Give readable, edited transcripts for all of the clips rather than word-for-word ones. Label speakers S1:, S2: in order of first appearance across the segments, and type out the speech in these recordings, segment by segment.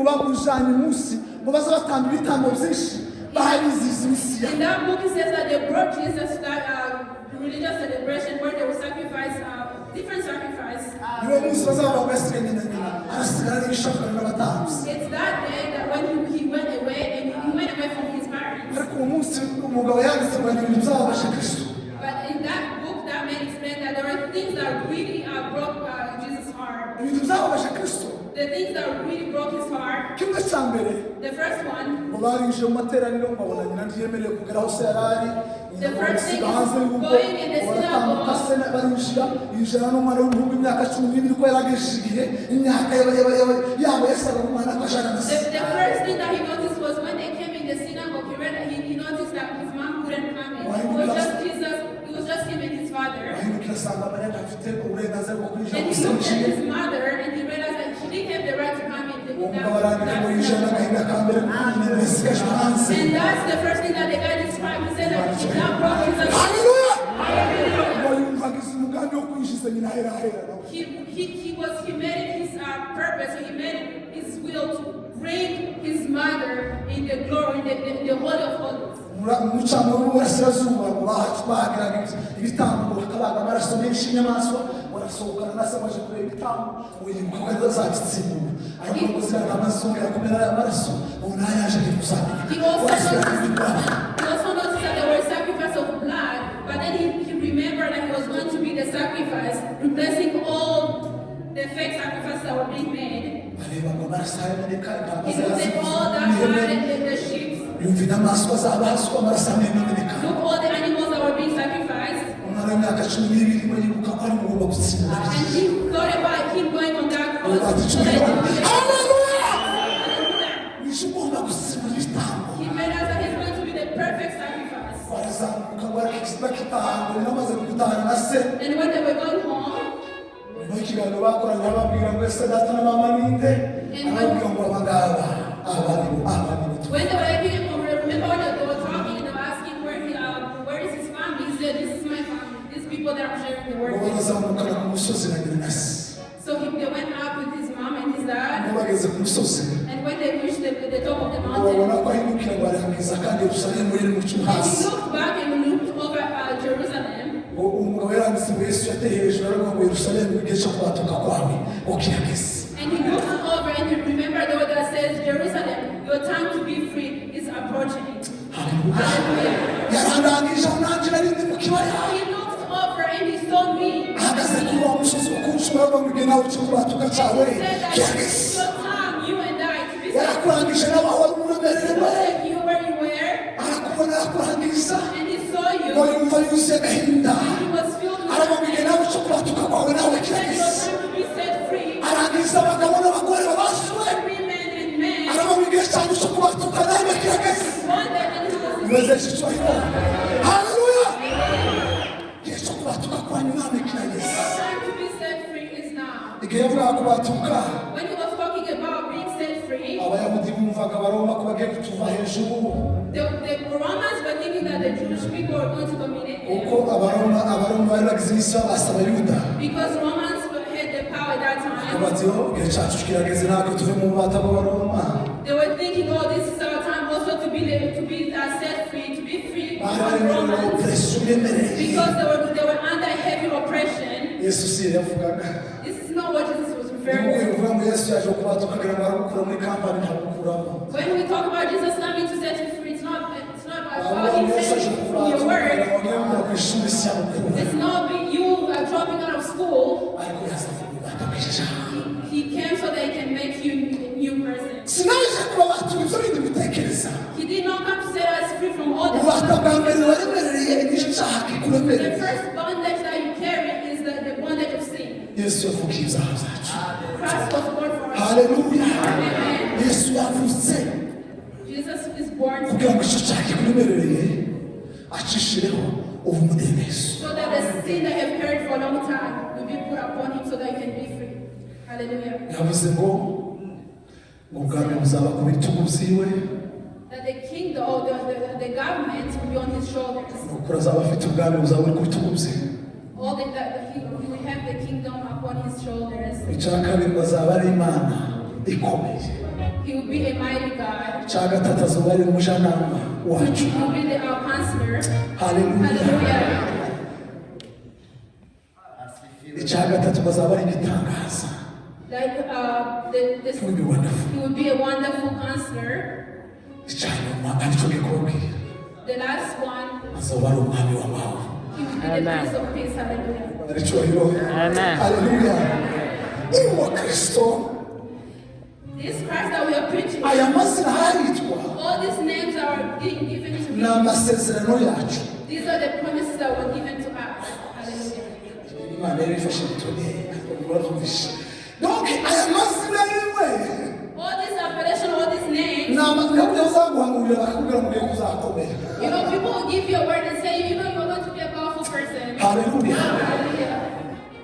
S1: Bamujanye umunsi ngo baze batanga ibitambo byinshi babiziza iminsi
S2: In that book, it says that they brought Jesus to that religious celebration where they will sacrifice different sacrifice.
S1: Niwo munsi bazaba basigaye na nyina arasigara n'ibishakana n'abatambyi.
S2: It's that day that when he went away and he went away from his parents.
S1: Ariko uwo munsi umugabo yanditse ngo ni ibintu byababaje Kristo.
S2: But in that book, that man explained that there are things that really broke Jesus' heart.
S1: Ibintu byababaje Kristo.
S2: The things that really broke his heart.
S1: Kimwe cya mbere,
S2: The first one,
S1: ngo barinjiye mu materaniro babona nyina ntiyemerewe kugera aho se yari ari.
S2: The first thing
S1: Bamusiga hanze
S2: is
S1: y'urugo.
S2: Going in the
S1: Baratambuka
S2: synagogue.
S1: Se barinjira yinjira n'umwana w'umuhungu w'imyaka 12 ko yaragejeje igihe imyaka yabo yasaga umwana ko ashaka na se.
S2: The first thing that he noticed was when they came in the synagogue, he read he noticed that his mom couldn't come in. It was just Jesus, it was just him and his father.
S1: Ahindukira asanga Mariya ntafite uburenganzira bwo kwinjira
S2: And
S1: mu
S2: he looked at
S1: rusengero.
S2: His mother and he realized that she didn't have the right to come in.
S1: Uwo mugabo arandika ngo yinjira n'agahinda ka mbere kuko nyina yasigajwe hanze.
S2: And that's the first thing that the guy described. He said that that broke Jesus.
S1: Haleluya! Ngo yumvaga izi umugambi wo kwinjiza nyina ahera ahera nawe.
S2: He made it his purpose, so he made it his will to bring his mother in the glory, in the Holy of Holies.
S1: Umucamanza w'uburasirazuba ngo bahagiraga ibitambo ngo bakabaga amaraso menshi y'inyamaswa barasohokana na se baje kureba ibitambo ngo yibuka ko azabitsindura ariko ngo ziriya ntama zizongera kumena aya maraso ubu nayaje agiye kuzameneka.
S2: He also noticed that there were sacrifice of blood, but then he remembered that he was going to be the sacrifice, replacing all the fake sacrifices that were being made.
S1: Bareba ngo amaraso arameneka intama
S2: He looked at all that blood and the sheep.
S1: Yumva inyamaswa zabaswa amaraso amwe ameneka.
S2: Look, all the animals that were being sacrificed.
S1: Umwana w'imyaka 12 ngo yibuka ko ari mugomba gutsinda.
S2: And he thought about him going on that cross. So that
S1: Haleluya!
S2: Hallelujah.
S1: Wishe ugomba gusimbura ibitambo.
S2: He realized that he's going to be the perfect sacrifice.
S1: Barazamuka bakitaha ngo nyina amaze gutahana na se.
S2: And when they were going home,
S1: Nyuma y'ikiganiro bakoranye bababwira ngo ese data na mama ninde? Arababwira ngo aba ngaba aba nibo aba nibo.
S2: When they were having a conversation, remember when they were talking and they were asking where is his family? He said, "This is my family. These people that I'm sharing the word
S1: Ngo
S2: with."
S1: barazamukana ku musozi na nyina na se.
S2: So they went up with his mom and his dad.
S1: Ngo bageze ku musozi
S2: And when they reached the top of the
S1: ngo
S2: mountain,
S1: babona ko ahindukira ngo arangiza kandi Yerusalemu iri mu cyo
S2: and
S1: hasi.
S2: He looked back and looked over Jerusalem.
S1: Ngo umugabo yaranditse ngo Yesu yateye hejuru aravuga ngo Yerusalemu igihe cyo kubatuka kwawe ngo kirageze.
S2: And he looked over and he remembered the word that says, "Jerusalem, your time to be free is approaching."
S1: Haleluya!
S2: Hallelujah.
S1: Yarandangije aho nanjye nari ndi mu kibaya.
S2: He looked over and he saw me.
S1: Ahagaze kuri wa musozi wo ku ncuro aravuga ngo igihe nawe cyo kubatuka cyawe
S2: He said that
S1: kirageze.
S2: it's your time, you and I, to be set free.
S1: Yarakurangije nawe aho wari uremerewe.
S2: He you where you were,
S1: Arakubona arakurangiza.
S2: And he saw you.
S1: Ngo yumva yuzuye agahinda.
S2: He was filled with
S1: Aravuga ngo igihe nawe cyo kubatuka kwawe nawe
S2: He said your
S1: kirageze.
S2: Time to be set free.
S1: Arangiza abagabo n'abagore babasuwe.
S2: Women and men.
S1: Aravuga ngo igihe cyanyu cyo kubatuka nawe kirageze.
S2: One that and he was
S1: Niwezeshe icyubahiro. Haleluya! Igihe cyo kubatuka kwanyu namwe kirageze.
S2: Time to be set free is now.
S1: Igihe yavugaga kubatuka,
S2: When he was talking about being set free,
S1: Abayahudi bumvaga Abaroma ko bagiye kutuva hejuru.
S2: the Romans were thinking that the Jewish people were going to dominate them.
S1: Kuko Abaroma bari bagize iminsi babasa Abayuda.
S2: Because Romans had the power at that time.
S1: Bati "Oh, igihe cyacu kirageze natwe tuve mu bubata bw'Abaroma."
S2: They were thinking, "Oh, this is our time also to be set free, to be free
S1: Bari
S2: from
S1: bari muri
S2: Romans."
S1: oppression iremereye.
S2: Because they were under heavy oppression.
S1: Yesu si yo yavugaga.
S2: This is not what Jesus was referring
S1: Nimukwiye
S2: to.
S1: kuvuga ngo Yesu yaje kubatuka kugira ngo aragukura muri company ntagukuramo.
S2: When we talk about Jesus coming to set you free, it's not about
S1: Ahubwo
S2: him
S1: Yesu aje
S2: setting you free from your
S1: kubatuka kugira ngo
S2: work.
S1: agere gukura ku ishuri si yagukura.
S2: It's not be you dropping out of school.
S1: Ariko yaza kubata kw'icyaha.
S2: He came so that he can make you a new person.
S1: Sinaje kubabatura ibyo bindi bitekereza.
S2: He did not come to set us free from all the
S1: Ububata bwa mbere waremereye n'icyaha
S2: The
S1: kikuremereye.
S2: First bondage that you carry is the bondage of sin.
S1: Yesu yavukiye ibyaha byacu.
S2: Christ was born for us.
S1: Haleluya!
S2: Amen.
S1: Yesu yavutse
S2: Jesus is born
S1: kugira ngo icyo cyaha kikuremereye acishireho ubu umudendezo.
S2: So that the sin that you have carried for a long time will be put upon him so that you can be free. Hallelujah.
S1: Yavuze ngo ubwami buzaba ku bitugu byiwe.
S2: That the kingdom or the government will be on his shoulders.
S1: Ni ukuri azaba afite ubwami buzaba buri ku bitugu bye.
S2: All the, that he will have the kingdom upon his shoulders.
S1: Icya kabiri ngo azaba ari Imana ikomeye.
S2: He will be a mighty God.
S1: Icya gatatu, azoba ari umujyanama wacu.
S2: He will be our counselor.
S1: Haleluya.
S2: Hallelujah.
S1: Icya gatatu, bazaba ari igitangaza.
S2: Like
S1: He will be wonderful.
S2: he will be a wonderful counselor.
S1: Icya nyuma, aricyo ngiye kubabwira,
S2: The last one,
S1: azoba ari umwami w'amahoro.
S2: he will be the
S3: Amen.
S2: Prince of Peace. Hallelujah.
S1: Icyubahiro.
S3: Amen.
S1: Haleluya. Uwo Kristo,
S2: This Christ that we are preaching,
S1: aya mazina haritwa,
S2: all these names are being given to
S1: ni
S2: him.
S1: amasezerano yacu.
S2: These are the promises that were given to us. Hallelujah.
S1: Imana yari ifashe bitone, ariko murabyumvishe. Donc aya mazina yiwe
S2: All these appellation, all these names,
S1: ni amazina kugira uzaguhanurira bakakubwira ngo ugiye kuzakomera.
S2: People will give you a word and say, you're going to be a powerful person.
S1: Haleluya.
S2: Hallelujah.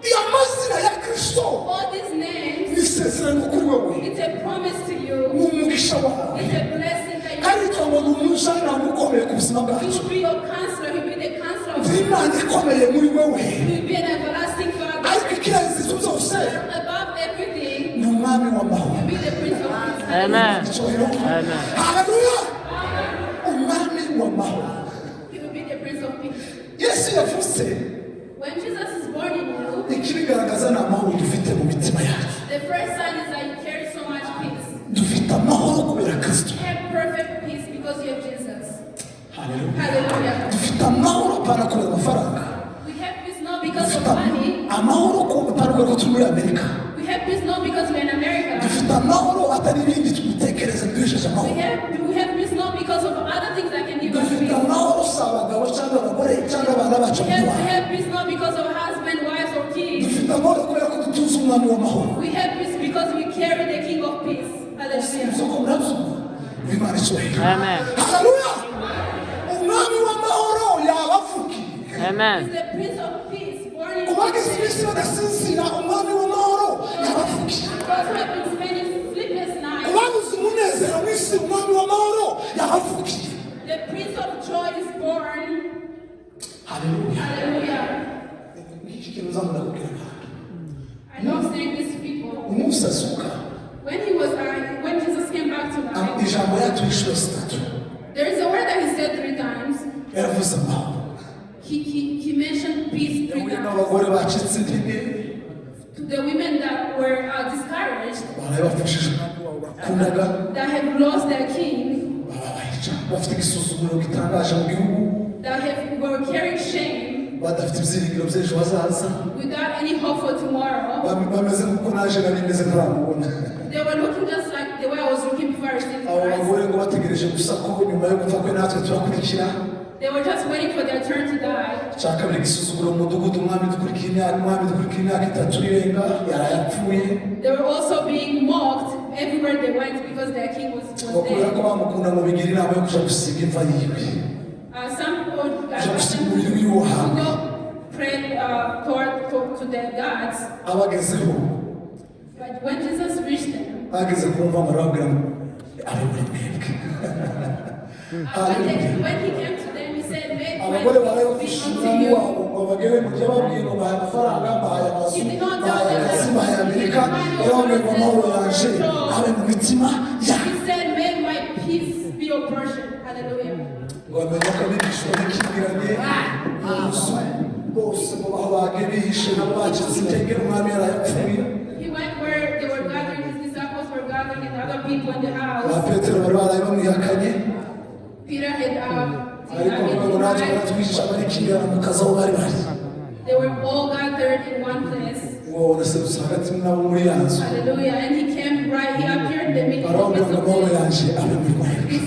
S1: Iyo mazina ya Kristo
S2: All these names,
S1: ni isezerano kuri wowe,
S2: it's a promise to you.
S1: ni umugisha wawe.
S2: It's a blessing that you
S1: Kandi ngo ni umujyanama ukomeye ku buzima
S2: He
S1: bwacu.
S2: will be your counselor. He will be the counselor of
S1: Ndi Imana ikomeye muri wowe.
S2: He will be an everlasting father.
S1: Ariko ikirenze ibyo byose,
S2: Above everything,
S1: ni umwami w'amahoro.
S2: he will be the Prince of Peace.
S3: Amen.
S1: Icyubahiro.
S3: Amen.
S1: Haleluya. Umwami w'amahoro.
S2: He will be the Prince of Peace.
S1: Yesu yavuze,
S2: When Jesus is born in you,
S1: ikibigaragaza ni amahoro dufite mu mitima yacu.
S2: the first sign is that you carry so much peace.
S1: Dufite amahoro kubera Kristo.
S2: You have perfect peace because you have Jesus.
S1: Haleluya.
S2: Hallelujah.
S1: Dufite amahoro apana kubera amafaranga.
S2: We have peace not because of
S1: Dufite
S2: money.
S1: amahoro apana kubera ko turi muri Amerika.
S2: We have peace not because we're in America.
S1: Dufite amahoro atari ibindi dutekereza biduhesheje
S2: We
S1: amahoro.
S2: have peace not because of other things that can give us
S1: Dufite
S2: peace.
S1: amahoro si abagabo cyangwa abagore cyangwa abana bacu
S2: We
S1: biduha.
S2: have peace not because of husband, wives, or kids.
S1: Dufite amahoro kubera ko dutuze umwami w'amahoro.
S2: We have peace because we carry the King of Peace. Hallelujah.
S1: Ibyo ko murabyumva? Imana icyubahiro.
S3: Amen.
S1: Haleluya. Umwami w'amahoro yabavukiye.
S3: Amen.
S2: He's the Prince of Peace, born in
S1: Ku bagize iminsi badasinzira, umwami w'amahoro yabavukiye.
S2: Those who have been spending sleepless
S1: Ku
S2: nights,
S1: babuze umunezero mu isi, umwami w'amahoro yabavukiye.
S2: The Prince of Joy is born.
S1: Haleluya.
S2: Hallelujah.
S1: Iki kintu uzamura kubwira abantu.
S2: I love saying this to people.
S1: Umunsi azuka,
S2: When Jesus came back to life,
S1: ijambo yatuye inshuro zitatu.
S2: There is a word that he said three times.
S1: Yaravuze amahoro.
S2: He mentioned peace three
S1: Yahuye
S2: times.
S1: n'abagore bacitse intege,
S2: To the women that were discouraged,
S1: baraye bapfushije umwami wabo bakundaga,
S2: that have lost their king,
S1: bababaye cyane, bafite igisuzuguriro gitangaje mu gihugu,
S2: that have were carrying shame,
S1: badafite ibyiringiro by'ejo hazaza,
S2: without any hope for tomorrow.
S1: Bameze nk'uko naje nari meze ntaramubona.
S2: They were looking just like the way I was looking before I received
S1: Abo
S2: Christ.
S1: bagore ngo bategereje gusa ko nyuma yo gupfa kwe natwe turakurikira.
S2: They were just waiting for their turn to die.
S1: Cya kabiri, igisuzuguro mu mudugudu, umwami dukurikiye imyaka 3 irenga yaraye apfuye.
S2: They were also being mocked everywhere they went because their king was
S1: Ngo kubera
S2: dead.
S1: ko bamukunda, ngo bigira inama yo kuja gusiga imva yiwe,
S2: Some people
S1: kuja gusiga umubiri wiwe
S2: to
S1: wahamwe.
S2: go pray to their gods.
S1: Abagezeho,
S2: But when Jesus reached them,
S1: bageze ku mva, arababwira ngo abe muri mwebwe.
S2: when he came to them, he said, "May my
S1: Abagore
S2: peace be
S1: barayofishe
S2: unto
S1: umwami
S2: you."
S1: wabo ngo bagere mu gihe babwiye ngo bahaye amafaranga, bahaye amazu, bahaye akazi, bahaye Amerika, yarababwiye ngo amahoro yanje abe mu mitima yanyu.
S2: He said, "May my peace be your portion." Hallelujah.
S1: Ngo bamenye ko abigishwa bikingiranye mu nzu bose, ngo baho bagiye bihishe nabo bacitse intege, umwami yarayapfuye.
S2: He went where they were gathering, his disciples were gathering, and other people in the
S1: Ba
S2: house.
S1: Petero bari baraye bamwihakanye,
S2: Peter had
S1: ariko avuga ngo natwe baratwihisha, barikingirana mu kazi aho bari bari.
S2: They were all gathered in one place.
S1: Ngo babona serutse hagati nabo muri ya nzu.
S2: Hallelujah. And he came right, he appeared in the middle of
S1: Barababwira
S2: the
S1: ngo amahoro
S2: midst of them.
S1: yanje abe muri mwebwe.
S2: He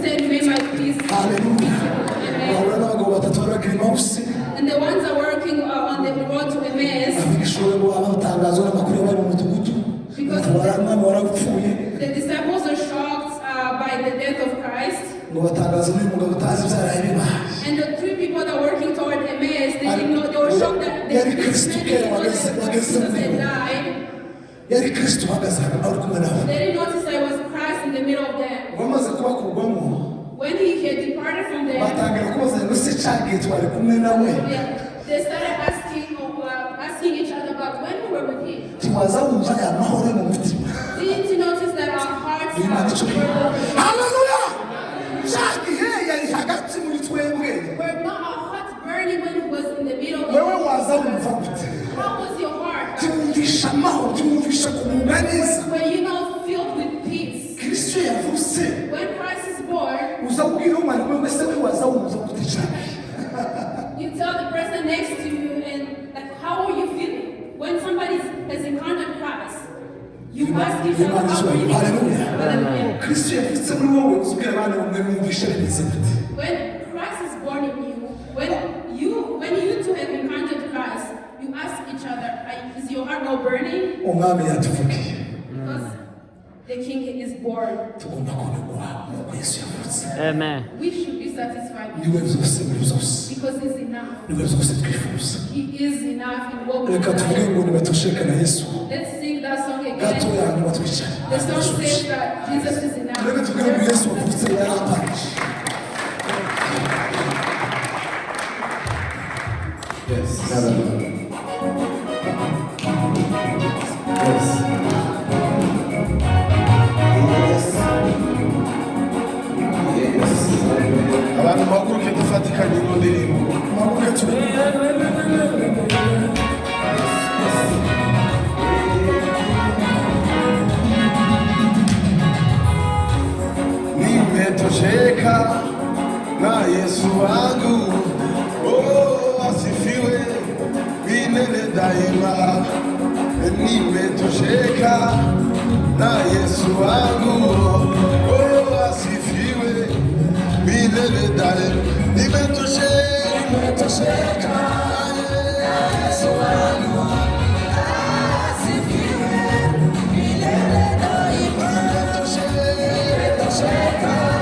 S2: said, "May my peace be
S1: Haleluya.
S2: to you." Amen.
S1: Bahura n'abagabo batatu bari bakiri Emawusi.
S2: And the ones that were working on the road to Emmaus,
S1: Abigishwa ngo abatangazwa n'amakuru yabaye mu mudugudu, umwami warapfuye.
S2: The disciples are shocked by the death of Christ.
S1: Ngo batangaza n'uyu mugabo utazi ibyaraye bibaye.
S2: And the three people that were working toward Emmaus, they didn't know, they were shocked that they
S1: Yari Kristo
S2: many people
S1: wageze-
S2: that
S1: wageze
S2: Jesus
S1: muri
S2: had
S1: bo.
S2: died.
S1: Yari Kristo uhagaze hano ari kumwe nabo.
S2: They didn't notice that it was Christ in the middle of them.
S1: Bamaze kubakurwamo,
S2: When he had departed from them,
S1: batangira kubaza ngo se cyagiye twari kumwe nawe,
S2: yeah, they started asking each other about when we were with him.
S1: ntiwaza wumva aya mahoro yo mu mutima?
S2: Didn't you notice that our
S1: Imana
S2: have.
S1: icubahiro. Haleluya! Cya gihe yari hagati muri twebwe.
S2: Were not our hearts burning when he was in the middle of
S1: Wewe waza wumva gute?
S2: How was your heart?
S1: Tiwumvisha amahoro, tiwumvisha kugubwa neza.
S2: Were you not filled with peace?
S1: Kristo yavutse,
S2: When Christ is born,
S1: uza kubwira umwana we wese, we waza wumva gute cyane?
S2: you tell the person next to you and, like, how are you feeling? When somebody has encountered Christ, you ask each other, "How are you feeling?"
S1: Haleluya!
S2: Hallelujah.
S1: Kristo yavutse muri wowe, uzubwira abana bamwe mwumvisha bimeze gute?
S2: When Christ is born in you, when you two have encountered Christ, you ask each other, "Is your heart not burning?"
S1: Umwami yatuvugiye.
S2: Because the King is born.
S1: Tugomba kunyurwa nuko Yesu yavutse.
S3: Amen.
S2: We should be satisfied
S1: Niwe byose muri byose.
S2: because He's enough.
S1: Niwe byose twifuza.
S2: He is enough in what we
S1: Reka tuvuge
S2: desire.
S1: ngo nibatosheka na Yesu
S2: Let's sing that song
S1: gato
S2: again.
S1: hanyuma twicare.
S2: The song says that Jesus is enough.
S1: Reka tuvuge ngo Yesu wavutse yarampagije.
S4: Yes. Hallelujah. Yes. Yes. Yes.
S5: Abantu muhaguruke dufatikanye ino ndirimbo.
S1: Muhaguruke turi.
S5: Nimetosheka na Yesu wangu, oh, asifiwe milele daima. Nimetosheka na Yesu wangu, oh, asifiwe milele daima. Nimetosheka, nimetosheka na Yesu wangu, asifiwe milele daima. Nimetosheka, nimetosheka.